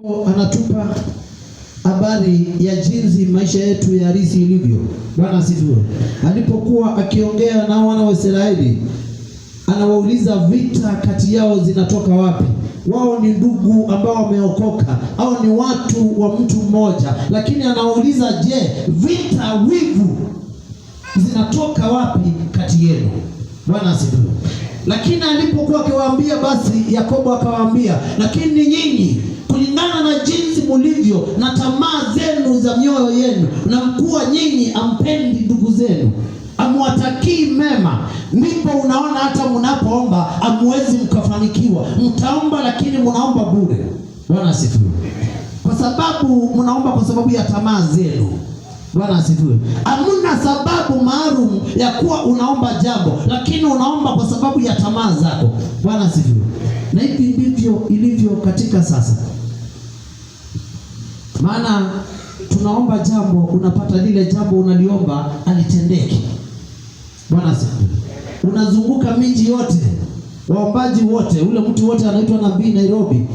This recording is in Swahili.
Anatupa habari ya jinsi maisha yetu ya halisi ilivyo. Bwana asifiwe. Alipokuwa akiongea na wana wa Israeli, anawauliza vita kati yao zinatoka wapi? Wao ni ndugu ambao wameokoka au ni watu wa mtu mmoja, lakini anawauliza, je, vita, wivu zinatoka wapi kati yenu? Bwana asifiwe. Lakini alipokuwa akiwaambia, basi Yakobo akawaambia, lakini nyinyi kulingana na jinsi mulivyo na tamaa zenu za mioyo yenu, na kuwa nyinyi ampendi ndugu zenu, amwatakii mema, ndipo unaona hata mnapoomba amwezi mkafanikiwa. Mtaomba lakini mnaomba bure. Bwana asifiwe. Kwa sababu mnaomba kwa sababu ya tamaa zenu. Bwana asifiwe. Hamna sababu maalum ya kuwa unaomba jambo, lakini unaomba kwa sababu ya tamaa zako. Bwana asifiwe. Na hivi ndivyo ilivyo katika sasa, maana tunaomba jambo, unapata lile jambo unaliomba alitendeki. Bwana asifiwe. Unazunguka miji yote, waombaji wote, ule mtu wote anaitwa nabii Nairobi.